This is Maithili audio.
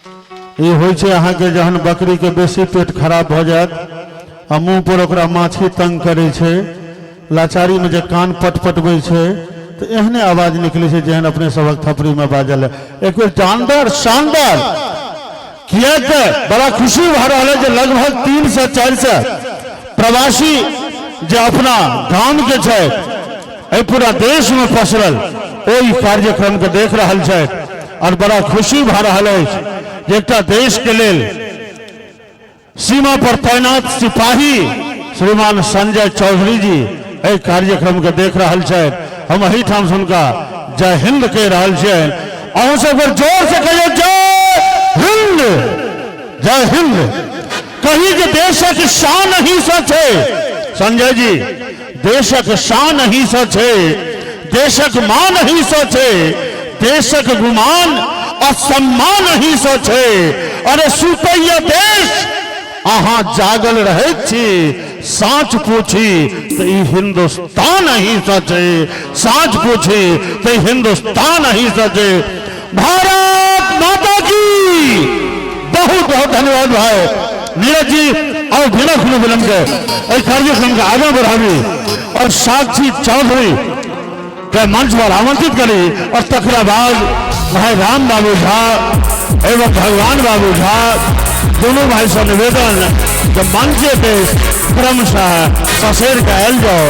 ई होइ छै अहाँके जहन बकरीके बेसी पेट खराब भऽ जायत आ मुँह पर ओकरा माछी तंग करै छै, लाचारीमे जे कान पटपटबै छै तऽ एहने आवाज निकलै छै जेहन अपने सभक थपड़ीमे बाजल है। एक बेर जानदार शानदार, किएक तऽ बड़ा खुशी भऽ रहल है जे लगभग 300 400 प्रवासी जे अपना गामके छै एहि पूरा देशमे पसरल ओहि कार्यक्रमके देख रहल छथि और बड़ा खुशी भऽ रहल अछि जे एकटा देशके लेल सीमा पर तैनात सिपाही श्रीमान संजय चौधरी जी एहि कार्यक्रमके देख रहल छथि। हम एहिठाम से हुनका जय हिंद कहि रहल छियनि। अहूँ सब जोर से कहियौ जय हिंद, जय हिंद। कही जे देशक शान अहीं सँ छै संजय जी, देशक शान अहीं सँ छै, देशक मान अहीं सँ छै, देशक गुमान आ सम्मान अहीं सँ छै। अरे सुतैया देश अहाँ जागल रहैत छी, साँच पूछी तऽ ई हिंदुस्तान अहीं सँ छै, साँच पूछी तऽ ई हिंदुस्तान अहीं सँ छै। भारत माता की। बहुत बहुत धन्यवाद भाई नीरज जी और बिना कोनो विलंब के एहि कार्यक्रम के आगाँ बढ़ाबी और साक्षी चौधरी के मंच पर आमंत्रित करी और तकरा बाद भाई राम बाबू झा एवं भगवान बाबू झा दोनों भाई से निवेदन जब मंच पे क्रमशः ससेर के आयल जाओ।